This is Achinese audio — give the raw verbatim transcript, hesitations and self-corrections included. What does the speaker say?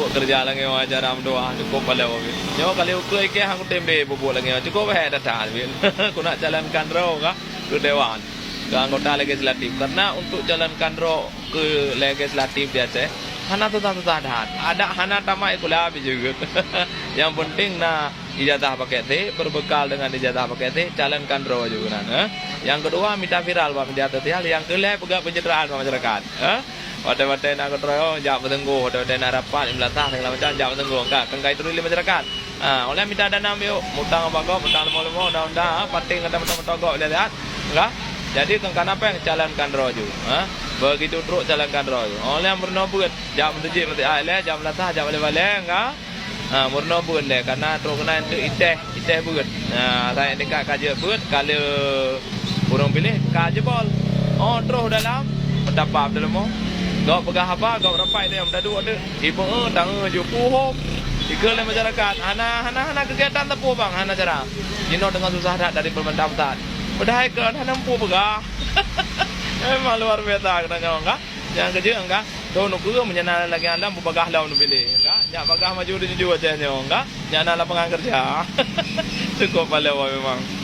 Buet keureuja lagèe nyoe acara meudoa, cukôp paléh ubit. Nyoe kali ukeue ikèe han kutem lé bubuet lagèe nyoe, cukôp hék that-that ubit. Keuneuk calonkan droe ka keu dewan, keu anggota legislatif. Karena untuk calonkan droe keu legislatif di Aceh, hana susah-susah that. Adak hana tamat sikula pih jeuet. Nyang penting na ijazah paket C, berbekal dengan ijazah paket C, calonkan droe jeuet nan, eh. Nyang keudua, mita viral bak media sosial, nyang keulhèe peugah pencitraan bak masyarakat, eh. Watèe-watèe na keudroe, jak peuteunggu, watèe-watèe na rapat, imeulasah, segala macam, jak peuteunggu, ka, kan ka ituri lé masyarakat. Ha, ulèe mita dana miyueb, mutang bak gob, mutang leumo-leumo, undang-undang, ha, paténg gata meuto-meuto gob, lihat-lihat, ka. Jadi, kon kana péng, calonkan droe ju, ha. Begitu trok, calonkan droe ju. Ulèe meurunoe beuet, jak meuseujid, meuseujid, jak meulasah, jak balèe-balèe, ka. Ha, meurunoe beuet lé, karena trok keunan teuk itéh, itéh beuet. Ha, saat nyan ka jeuet beuet, ka lheueh ureueng piléh, ka jeubol. Oh, troh dalam, meutapa beutôi leumo. Gob peugah haba, gob rapat lé, meudaduek teuk. Ipeue, tangieng ju puhom. Ikheun lé masyarakat, hana, hana, hana keugiatan teupeu bang, hana cara. Jinoe teungoh susah that dari pemerintah pusat. Padahai keu hana muphom peugah. Memang luar biasa geutanyoe, ka. Nyang keujeuet, ka. Thon ukeue meunyo na lagèe nyan lom, beubagah lom neupiléh, ka. Nyak bagah maju di juju Aceh nyoe, ka. Nyak na lapangan keureuja. Cukôp paléh ubit memang.